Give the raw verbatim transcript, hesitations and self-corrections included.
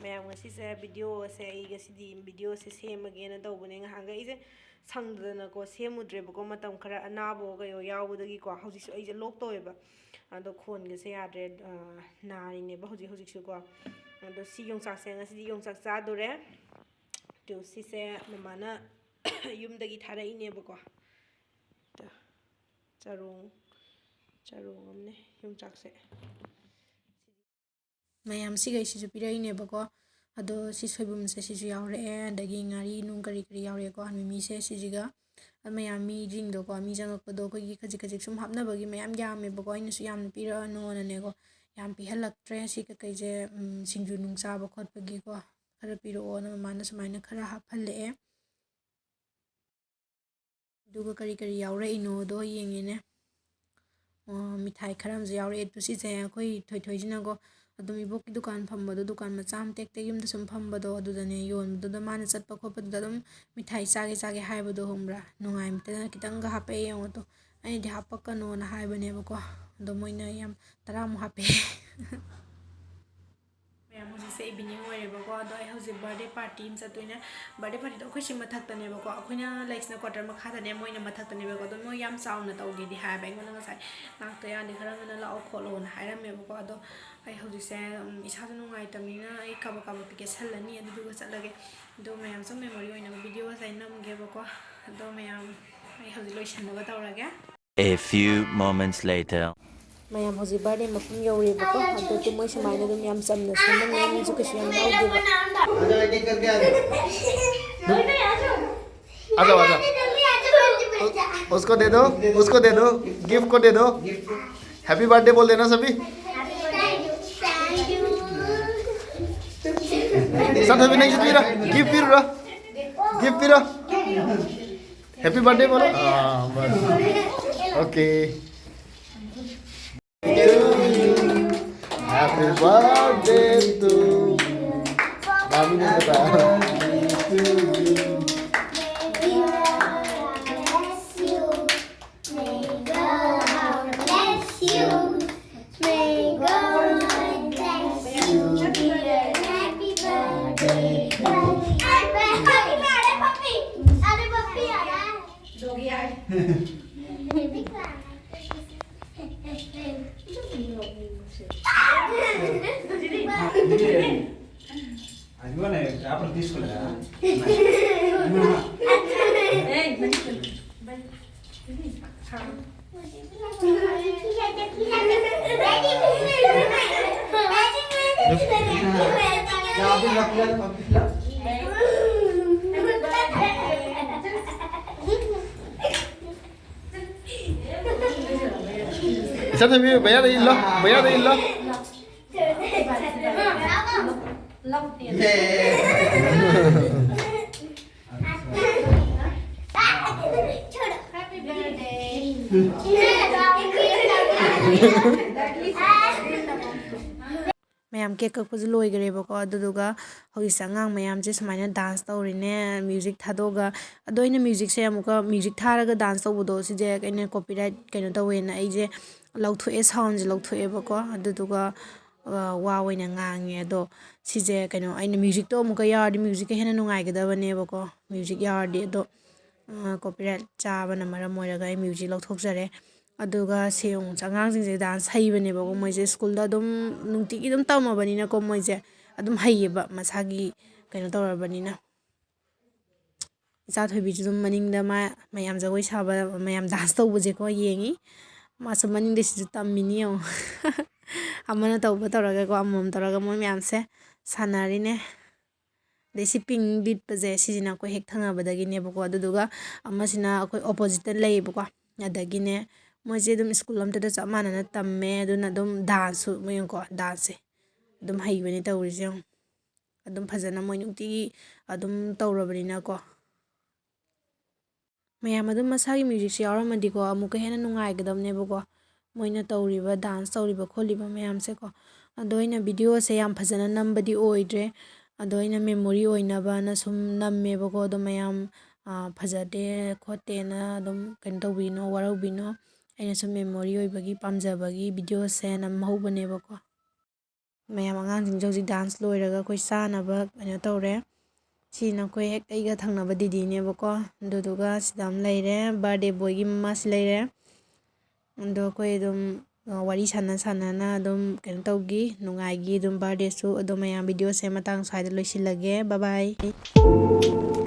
ꯃꯌꯥꯝ, ꯉꯁꯤꯁꯦ ꯚꯤꯗꯤꯑꯣꯁꯦ, ꯑꯩ ꯉꯁꯤꯗꯤ ꯚꯤꯗꯤꯑꯣꯁꯦ ꯁꯦꯝꯃꯒꯦꯅ ꯇꯧꯕꯅꯦ꯫ ꯉꯍꯥꯟꯈꯩ ꯑꯩꯁꯦ ꯁꯪꯗꯗꯅꯀꯣ ꯁꯦꯝꯃꯨꯗ꯭ꯔꯦꯕꯀꯣ, ꯃꯇꯝ ꯈꯔ ꯑꯅꯥꯕ ꯀꯩꯑꯣ ꯌꯥꯎꯕꯗꯒꯤꯀꯣ꯫ ꯍꯧꯖꯤꯛꯁꯨ ꯑꯩꯁꯦ ꯂꯣꯛ ꯇꯧꯋꯦꯕ, ꯑꯗꯣ ꯈꯣꯟꯒꯁꯦ ꯌꯥꯗ꯭ꯔꯦ꯫ ꯑ, ꯅꯥꯔꯤꯅꯦꯕ ꯍꯧꯖꯤꯛ ꯍꯧꯖꯤꯛꯁꯨꯀꯣ꯫ ꯑꯗꯣ ꯁꯤ ꯌꯣꯡꯆꯥꯛꯁꯦ ꯉꯁꯤꯗꯤ ꯌꯣꯡꯆꯥꯛ ꯆꯥꯗꯣꯔꯦ꯫ ꯑꯗꯣ ꯁꯤꯁꯦ ꯃꯃꯥꯅ ꯌꯨꯝꯗꯒꯤ ꯊꯥꯔꯛꯏꯅꯦꯕꯀꯣ꯫ ꯑꯗꯣ ꯆꯔꯣꯡ, ꯆꯔꯣꯡ ꯑꯃꯅꯦ ꯌꯣꯡꯆꯥꯛꯁꯦ꯫ ꯃꯌꯥꯝ ꯁꯤꯈꯩꯁꯤꯁꯨ ꯄꯤꯔꯛꯏꯅꯦꯕꯀꯣ꯫ ꯑꯗꯣ ꯁꯤ ꯁꯣꯏꯕꯨꯝꯁꯦ ꯁꯤꯁꯨ ꯌꯥꯎꯔꯛꯑꯦ, ꯑꯗꯒꯤ ꯉꯥꯔꯤ ꯅꯨꯡ ꯀꯔꯤ ꯀꯔꯤ ꯌꯥꯎꯔꯛꯑꯦꯀꯣ, ꯃꯤꯃꯤꯁꯦ ꯁꯤꯁꯤꯒ꯫ ꯑꯗꯣ ꯃꯌꯥꯝ ꯃꯤꯁꯤꯡꯗꯣꯀꯣ, ꯃꯤ ꯆꯪꯉꯛꯄꯗꯣ ꯑꯩꯈꯣꯏꯒꯤ ꯈꯖꯤꯛ ꯈꯖꯤꯛ ꯁꯨꯝ ꯍꯥꯞꯅꯕꯒꯤ ꯃꯌꯥꯝ ꯌꯥꯝꯃꯦꯕꯀꯣ꯫ ꯑꯩꯅꯁꯨ ꯌꯥꯝꯅ ꯄꯤꯔꯛꯑꯅꯣꯅꯅꯦꯀꯣ, ꯌꯥꯝ ꯄꯤꯍꯜꯂꯛꯇ꯭ꯔꯦ꯫ ꯁꯤ ꯀꯩꯀꯩꯁꯦ, ꯎꯝ, ꯁꯤꯡꯖꯨ ꯅꯨꯡ ꯆꯥꯕ ꯈꯣꯠꯄꯒꯤꯀꯣ, ꯈꯔ ꯄꯤꯔꯛꯑꯣꯅ ꯃꯃꯥꯅ ꯁꯨꯃꯥꯏꯅ ꯈꯔ ꯍꯥꯞꯍꯜꯂꯛꯑꯦ꯫ ꯑꯗꯨꯒ ꯀꯔꯤ ꯀꯔꯤ ꯌꯥꯎꯔꯛꯏꯅꯣꯗꯣ ꯌꯦꯡꯉꯦꯅꯦ꯫ ꯑꯣ, ꯃꯤꯊꯥꯏ ꯈꯔ ꯑꯃꯁꯨ ꯌꯥꯎꯔꯛꯑꯦ꯫ ꯑꯗꯨ ꯁꯤꯁꯦ ꯑꯩꯈꯣꯏ ꯊꯣꯏꯊꯣꯏꯁꯤꯅꯀꯣ, ꯑꯗꯨꯝ ꯏꯕꯣꯛꯀꯤ ꯗꯨꯀꯥꯟ ꯐꯝꯕꯗꯣ, ꯗꯨꯀꯥꯟ ꯃꯆꯥ ꯑꯃ ꯇꯦꯛ ꯇꯦꯛ ꯌꯨꯝꯗ ꯁꯨꯝ ꯐꯝꯕꯗꯣ, ꯑꯗꯨꯗꯅꯦ ꯌꯣꯟꯕꯗꯨꯗ ꯃꯥꯅ ꯆꯠꯄ ꯈꯣꯠꯄꯗꯨꯗ ꯑꯗꯨꯝ ꯃꯤꯊꯥꯏ ꯆꯥꯒꯦ ꯆꯥꯒꯦ ꯍꯥꯏꯕꯗꯣ ꯈꯪꯕ꯭ꯔꯥ? ꯅꯨꯡꯉꯥꯏꯃꯟꯗꯅ ꯈꯤꯇꯪꯒ ꯍꯥꯞꯄꯛꯑꯦ ꯌꯦꯡꯉꯣ꯫ ꯑꯗꯣ ꯑꯩꯅꯗꯤ ꯍꯥꯞꯄꯛꯀꯅꯣꯅ ꯍꯥꯏꯕꯅꯦꯕꯀꯣ, ꯑꯗꯣ ꯃꯣꯏꯅ ꯌꯥꯝ ꯇꯔꯥꯃꯨꯛ ꯍꯥꯞꯄꯛꯑꯦ꯫ ꯃꯌꯥꯝ, ꯍꯧꯖꯤꯛꯁꯦ ꯏꯚꯤꯅꯤꯡ ꯑꯣꯏꯔꯦꯕꯀꯣ꯫ ꯑꯗꯣ ꯑꯩ ꯍꯧꯖꯤꯛ ꯕꯥꯔꯗꯦ ꯄꯥꯔꯇꯤ ꯑꯃ ꯆꯠꯇꯣꯏꯅꯦ꯫ ꯕꯥꯔꯗꯦ ꯄꯥꯔꯇꯤꯗꯣ ꯑꯩꯈꯣꯏ ꯁꯤ ꯃꯊꯛꯇꯅꯦꯕꯀꯣ꯫ ꯑꯩꯈꯣꯏꯅ ꯂꯩꯁꯤꯅ ꯀ꯭ꯋꯥꯇꯔ ꯃꯈꯥꯗꯅꯦ, ꯃꯣꯏꯅ ꯃꯊꯛꯇꯅꯦꯕꯀꯣ꯫ ꯑꯗꯣ ꯃꯣꯏ ꯌꯥꯝ ꯆꯥꯎꯅ ꯇꯧꯗꯦꯗꯤ ꯍꯥꯏꯕ꯫ ꯑꯩꯉꯣꯟꯗ ꯉꯁꯥꯏ ꯂꯥꯛꯇ ꯌꯥꯗꯦ, ꯈꯔ ꯉꯟꯅ ꯂꯥꯛꯑꯣ ꯈꯣꯠꯂꯣꯅ ꯍꯥꯏꯔꯝꯃꯦꯕꯀꯣ꯫ ꯑꯗꯣ ꯑꯩ ꯍꯧꯖꯤꯛꯁꯦ, ꯎꯝ, ꯏꯁꯥꯁꯨ ꯅꯨꯡꯉꯥꯏꯇꯕꯅꯤꯅ ꯑꯩ ꯀꯥꯕꯛ ꯀꯥꯕꯛꯇꯤ ꯀꯦꯁꯜꯂꯅꯤ, ꯑꯗꯨꯗꯨꯒ ꯆꯠꯂꯒꯦ꯫ ꯑꯗꯣ ꯃꯌꯥꯝꯁꯨ ꯃꯦꯃꯣꯔꯤ ꯑꯣꯏꯅꯕ ꯚꯤꯗꯤꯑꯣꯁꯦ ꯑꯩ ꯅꯝꯒꯦꯕꯀꯣ꯫ ꯑꯗꯣ ꯃꯌꯥꯝ, ꯑꯩ ꯍꯧꯖꯤꯛ ꯂꯣꯏꯁꯟꯅꯕ ꯇꯧꯔꯒꯦ꯫ A few moments later. ꯃꯌꯥꯝ, ꯍꯧꯖꯤꯛ ꯕꯥꯔꯗꯦ ꯃꯐꯝ ꯌꯧꯔꯦꯕꯀꯣ꯫ ꯑꯗꯨꯗꯤ ꯃꯣꯏ ꯁꯨꯃꯥꯏꯅ ꯑꯗꯨꯝ ꯌꯥꯝ ꯆꯝꯅ ꯁꯦꯝꯃꯝꯃꯦ, ꯃꯤꯁꯨ ꯀꯩꯁꯨ ꯌꯥꯝ ꯌꯥꯎꯗꯦꯕ꯫ आ जाओ, आ जाओ। उसको दे दो, उसको दे दो, गिफ्ट को दे दो। हैप्पी बर्थडे बोल देना सभी। सब हैप्पी नहीं, गिफ्ट पीरा, गिफ्ट पीरा। हैप्पी बर्थडे बोलो। हाँ, बस। Okay. Happy birthday to you। मामी ने बताया। May God bless you. May God bless you, dear. Happy ꯗꯣꯒꯤ ꯑꯥꯏ꯫ ꯑꯗꯨꯒꯅꯦ, ꯆꯥ ꯄ꯭ꯔꯦꯛꯇꯤꯁ ꯇꯧꯔꯦ꯫ ꯑꯦ, ꯃꯅꯤ꯫ ꯏꯆꯟ ꯊꯣꯏꯕꯤ, ꯚꯩꯌꯥꯗ ꯏꯜꯂꯣ, ꯚꯩꯌꯥꯗ ꯏꯜꯂꯣ꯫ ꯃꯌꯥꯝ ꯀꯦꯛ ꯀꯛꯄꯁꯨ ꯂꯣꯏꯈ꯭ꯔꯦꯕꯀꯣ꯫ ꯑꯗꯨꯗꯨꯒ ꯍꯧꯖꯤꯛꯁꯦ ꯑꯉꯥꯡ ꯃꯌꯥꯝꯁꯦ ꯁꯨꯃꯥꯏꯅ ꯗꯥꯟꯁ ꯇꯧꯔꯤꯅꯦ, ꯃ꯭ꯌꯨꯖꯤꯛ ꯊꯥꯗꯣꯛꯑꯒ꯫ ꯑꯗꯣ ꯑꯩꯅ ꯃ꯭ꯌꯨꯖꯤꯛꯁꯦ ꯑꯃꯨꯛꯀ, ꯃ꯭ꯌꯨꯖꯤꯛ ꯊꯥꯔꯒ ꯗꯥꯟꯁ ꯇꯧꯕꯗꯣ, ꯁꯤꯁꯦ ꯑꯩꯅ ꯀꯣꯄꯤꯔꯥꯏꯠ ꯀꯩꯅꯣ ꯇꯧꯋꯦꯅ ꯑꯩꯁꯦ ꯂꯧꯊꯣꯛꯑꯦ, ꯁꯥꯎꯟꯁꯦ ꯂꯧꯊꯣꯛꯑꯦꯕꯀꯣ꯫ ꯑꯗꯨꯗꯨꯒ, ꯑ, ꯋꯥ ꯑꯣꯏꯅ ꯉꯥꯡꯉꯦ꯫ ꯑꯗꯣ ꯁꯤꯁꯦ ꯀꯩꯅꯣ, ꯑꯩꯅ ꯃ꯭ꯌꯨꯖꯤꯛꯇꯣ ꯑꯃꯨꯛꯀ ꯌꯥꯎꯔꯗꯤ ꯃ꯭ꯌꯨꯖꯤꯛꯀ ꯍꯦꯟꯅ ꯅꯨꯡꯉꯥꯏꯒꯗꯕꯅꯦꯕꯀꯣ, ꯃ꯭ꯌꯨꯖꯤꯛ ꯌꯥꯎꯔꯗꯤ꯫ ꯑꯗꯣ, ꯑ, ꯀꯣꯄꯤꯔꯥꯏꯠ ꯆꯥꯕꯅ ꯃꯔꯝ ꯑꯣꯏꯔꯒ ꯑꯩ ꯃ꯭ꯌꯨꯖꯤꯛ ꯂꯧꯊꯣꯛꯆꯔꯦ꯫ ꯑꯗꯨꯒ ꯁꯤ ꯌꯦꯡꯉꯨ, ꯑꯉꯥꯡꯁꯤꯡꯁꯦ ꯗꯥꯟꯁ ꯍꯩꯕꯅꯦꯕꯀꯣ, ꯃꯣꯏꯁꯦ ꯁ꯭ꯀꯨꯜꯗ ꯑꯗꯨꯝ ꯅꯨꯡꯇꯤꯒꯤ ꯑꯗꯨꯝ ꯇꯝꯃꯕꯅꯤꯅꯀꯣ, ꯃꯣꯏꯁꯦ ꯑꯗꯨꯝ ꯍꯩꯌꯦꯕ, ꯃꯁꯥꯒꯤ ꯀꯩꯅꯣ ꯇꯧꯔꯕꯅꯤꯅ꯫ ꯏꯆꯥ ꯊꯣꯏꯕꯤꯁꯨ ꯑꯗꯨꯝ ꯃꯅꯤꯡꯗ ꯃꯥ ꯃꯌꯥꯝ ꯖꯒꯣꯏ ꯁꯥꯕ, ꯃꯌꯥꯝ ꯗꯥꯟꯁ ꯇꯧꯕꯁꯦꯀꯣ ꯌꯦꯡꯉꯤ꯫ ꯃꯥꯁꯨ ꯃꯅꯤꯡꯗ ꯁꯤꯁꯨ ꯇꯝꯃꯤꯅꯤ ꯌꯦꯡꯉꯣ꯫ ꯑꯃꯅ ꯇꯧꯕ ꯇꯧꯔꯒꯀꯣ, ꯑꯃꯃꯝ ꯇꯧꯔꯒ ꯃꯣꯏ ꯃꯌꯥꯝꯁꯦ ꯁꯥꯟꯅꯔꯤꯅꯦ꯫ ꯑꯗꯩ ꯁꯤ ꯄꯤꯡ ꯂꯤꯠꯄꯁꯦ, ꯁꯤꯁꯤꯅ ꯑꯩꯈꯣꯏ ꯍꯦꯛ ꯊꯪꯅꯕꯗꯒꯤꯅꯦꯕꯀꯣ꯫ ꯑꯗꯨꯗꯨꯒ ꯑꯃꯁꯤꯅ ꯑꯩꯈꯣꯏ ꯑꯣꯄꯣꯖꯤꯠꯇ ꯂꯩꯌꯦꯕꯀꯣ꯫ ꯑꯗꯒꯤꯅꯦ, ꯃꯣꯏꯁꯦ ꯑꯗꯨꯝ ꯁ꯭ꯀꯨꯜ ꯑꯝꯇꯗ ꯆꯞ ꯃꯥꯟꯅꯅ ꯇꯝꯃꯦ꯫ ꯑꯗꯨꯅ ꯑꯗꯨꯝ ꯗꯥꯟꯁꯁꯨ, ꯃꯣꯏ ꯌꯦꯡꯉꯨꯀꯣ, ꯗꯥꯟꯁꯁꯦ ꯑꯗꯨꯝ ꯍꯩꯕꯅꯦ ꯇꯧꯔꯤꯁꯦ ꯌꯦꯡꯉꯨ꯫ ꯑꯗꯨꯝ ꯐꯖꯅ ꯃꯣꯏ ꯅꯨꯡꯇꯤꯒꯤ ꯑꯗꯨꯝ ꯇꯧꯔꯕꯅꯤꯅꯀꯣ꯫ ꯃꯌꯥꯝ ꯑꯗꯨꯝ ꯃꯁꯥꯒꯤ ꯃ꯭ꯌꯨꯖꯤꯛꯁꯦ ꯌꯥꯎꯔꯝꯃꯗꯤꯀꯣ, ꯑꯃꯨꯛꯀ ꯍꯦꯟꯅ ꯅꯨꯡꯉꯥꯏꯒꯗꯕꯅꯦꯕꯀꯣ꯫ ꯃꯣꯏꯅ ꯇꯧꯔꯤꯕ ꯗꯥꯟꯁ ꯇꯧꯔꯤꯕ ꯈꯣꯠꯂꯤꯕ ꯃꯌꯥꯝꯁꯦꯀꯣ꯫ ꯑꯗꯣ ꯑꯩꯅ ꯚꯤꯗꯤꯑꯣꯁꯦ ꯌꯥꯝ ꯐꯖꯅ ꯅꯝꯕꯗꯤ ꯑꯣꯏꯗ꯭ꯔꯦ꯫ ꯑꯗꯣ ꯑꯩꯅ ꯃꯦꯃꯣꯔꯤ ꯑꯣꯏꯅꯕꯅ ꯁꯨꯝ ꯅꯝꯃꯦꯕꯀꯣ꯫ ꯑꯗꯣ ꯃꯌꯥꯝ, ꯑ, ꯐꯖꯗꯦ ꯈꯣꯠꯇꯦꯅ ꯑꯗꯨꯝ ꯀꯩꯅꯣ ꯇꯧꯕꯤꯅꯣ, ꯋꯥꯔꯧꯕꯤꯅꯣ꯫ ꯑꯩꯅ ꯁꯨꯝ ꯃꯦꯃꯣꯔꯤ ꯑꯣꯏꯕꯒꯤ, ꯄꯥꯝꯖꯕꯒꯤ ꯚꯤꯗꯤꯑꯣꯁꯦ ꯅꯝꯍꯧꯕꯅꯦꯕꯀꯣ꯫ ꯃꯌꯥꯝ ꯑꯉꯥꯡꯁꯤꯡꯁꯨ ꯍꯧꯖꯤꯛ dance ꯂꯣꯏꯔꯒ ꯑꯩꯈꯣꯏ ꯆꯥꯅꯕ ꯀꯩꯅꯣ ꯇꯧꯔꯦ꯫ ꯁꯤꯅ ꯑꯩꯈꯣꯏ ꯍꯦꯛ ꯑꯩꯒ ꯊꯪꯅꯕ ꯗꯤꯗꯤꯅꯦꯕꯀꯣ꯫ ꯑꯗꯨꯗꯨꯒ ꯁꯤꯗ ꯑꯃ ꯂꯩꯔꯦ, birthday boyꯒꯤ ꯃꯃꯥꯁꯤ ꯂꯩꯔꯦ꯫ ꯑꯗꯣ ꯑꯩꯈꯣꯏ ꯑꯗꯨꯝ, ꯑ, ꯋꯥꯔꯤ ꯁꯥꯟꯅ ꯁꯥꯟꯅꯅ ꯑꯗꯨꯝ ꯀꯩꯅꯣ ꯇꯧꯈꯤ, ꯅꯨꯡꯉꯥꯏꯈꯤ ꯑꯗꯨꯝ birthdayꯁꯨ꯫ ꯑꯗꯣ ꯃꯌꯥꯝ videoꯁꯦ ꯃꯇꯥꯡ ꯁ꯭ꯋꯥꯏꯗ ꯂꯣꯏꯁꯤꯜꯂꯒꯦ꯫ Bye bye꯫